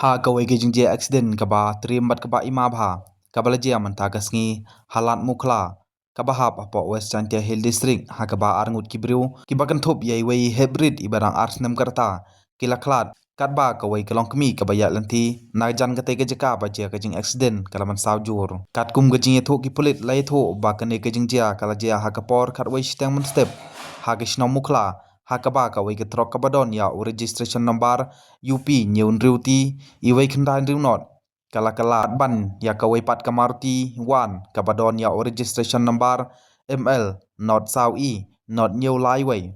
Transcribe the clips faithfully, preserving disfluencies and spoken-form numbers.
Ha kawei ka jingjia accident kaba triem bad kaba ima bha, kaba la jia mynta ka sngi ha Lad Mukhla, kaba hap hapoh West Jaintia Hills District, ha kaba arngut ki briew kiba kynthup ïa iwei i heprit iba dang ar snem ka rta ki la khlad, katba kawei ka longkmie kaba ïaid lynti na jan katei ka jaka ba jia ka jingaccident ka la mynsaw jur. Katkum ka jingïathuh ki pulit la ïathuh ba kane ka jingjia ka la jia ha ka por khatwei shiteng mynstep ha ka shnong Mukhla, ha kaba kawei ka trok kaba don ïa u registration number U P hynñiew hynriew T, iwei khyndai hynriew nod, ka la khlad ban ïa kawei pat ka Maruti van kaba don ïa u registration number M L nod saw E nod hynñiew lai wei.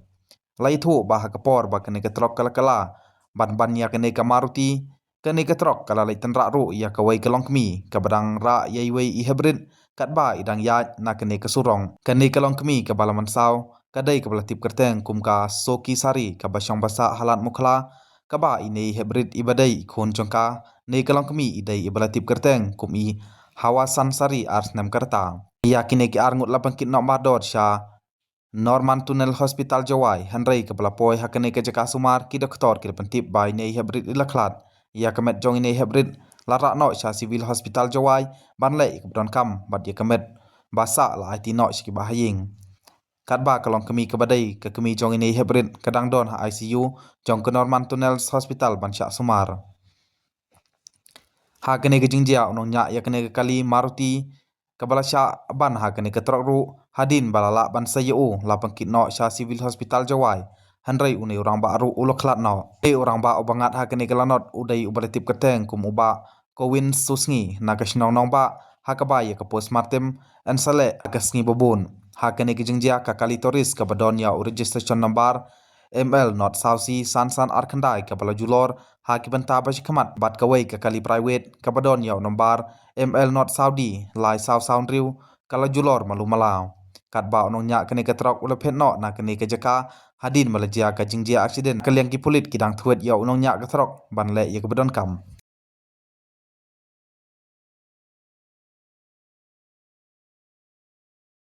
La ïathuh ba ha ka por ba kane ka trok ka la khlad ban ban ïa kane ka Maruti, kane ka trok ka la leit tynrah ruh ïa kawei ka longkmie kaba dang rah ïa iwei i heprit, katba i dang ïaid na kane ka surok. Kane ka longkmie kaba la mynsaw ka dei kaba la tip kyrteng kum ka Soki Sari, kaba shong basa ha Lad Mukhla, kaba ine i heprit iba dei i khun jong kane ka longkmie i dei iba la tip kyrteng kum i Hawasan Sari, ar snem ka rta. Ïa kine ki arngut la pynkit noh mardor sha Norman Tunnel Hospital Jowai, hynrei kaba la poi ha kane ka jaka sumar, ki doktor ki la pyntip ba ine i heprit i la khlad. Ïa ka met jong ine i heprit la rah noh sha Civil Hospital Jowai ban leh ïa kaba donkam bad ïa ka met ba sah la aiti noh sha ki bahaïing. Katba ka longkmie kaba dei ka kmie jong ine i heprit ka dang don ha I C U jong ka Norman Tunnels Hospital ban shah sumar. Ha kane ka jingjia u nongñiah ïa kane ka kali Maruti kaba la shah ban ha kane ka trok ruh, hadien ba la lah ban sei ïa u, la pynkit noh sha Civil Hospital Jowai, hynrei une u rangbah ruh u la khlad noh. Te u rangbah uba ngat ha kane ka lanot u dei uba la tip kyrteng kum u Bah Kowin Susngi na ka shnong Nongbah, ha kaba ïa ka postmortem yn sa leh ha ka sngi ba bud. Ha kane ka jingjia ka kali Taurus kaba don ïa u registration number M L nod saw C san san ar khyndai kaba la julor ha ki bynta ba shakhmat bad kawei ka kali private kaba don ïa u number M L nod saw D lai saw saw hynriew ka la julor malu mala. Katba u nongñiah kane ka trok u la phet noh na kane ka jaka hadien ba la jia ka jingjia accident, ka liang ki pulit ki dang thwet ïa u nongñiah ka trok ban leh ïa kaba donkam.